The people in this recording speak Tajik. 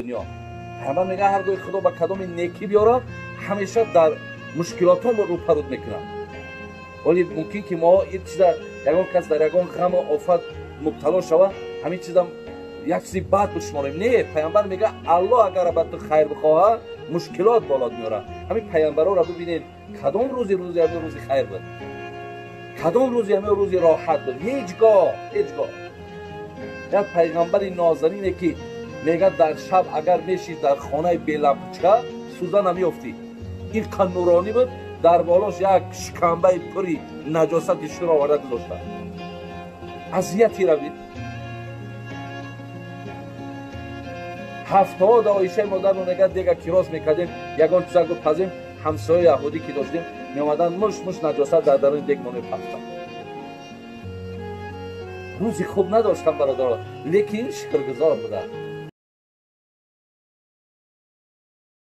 Дунё пайғамбар мегӯяд, ҳар гоҳи Худо ба кадоми некӣ биёрад, ҳамеша дар мушкилотон рӯпаруд мекунад. Вале мумкин ки мо ин чиза, ягон кас дар ягон ғаму офат мубтало шавад, ҳамин чизам як чизи бад бишуморем. Не, пайғамбар мегӯяд, Аллоҳ агар ба ту хайр бихоҳад, мушкилот болот меорад. Ҳамин пайғамбарҳоро бибинед, кадом рӯзи рӯзи ҳамин рӯзи хайр буд, кадом рӯзи ҳамин рӯзи роҳат буд? Ҳеҷ гоҳ, ҳеҷ гоҳ. Як пайғамбари нозанине ки мегӯяд, дар шаб агар мешид дар хонаи белампучка, сӯза намеёфтӣ, ин қа нуронӣ буд, дар болош як шикамбаи пури наҷосати шур оварда гузошта. Азияти равид. Ҳафтаҳо да Оишаи модармо мегӯяд, дега кирос мекардем, ягон чизаго пазем, ҳамсояи яҳудӣ ки доштем, меомаданд, муш муш наҷосат дар даруни дегмо мепахтанд. Рӯзи хуб надоштам, бародаро, лекин шукргузор будам.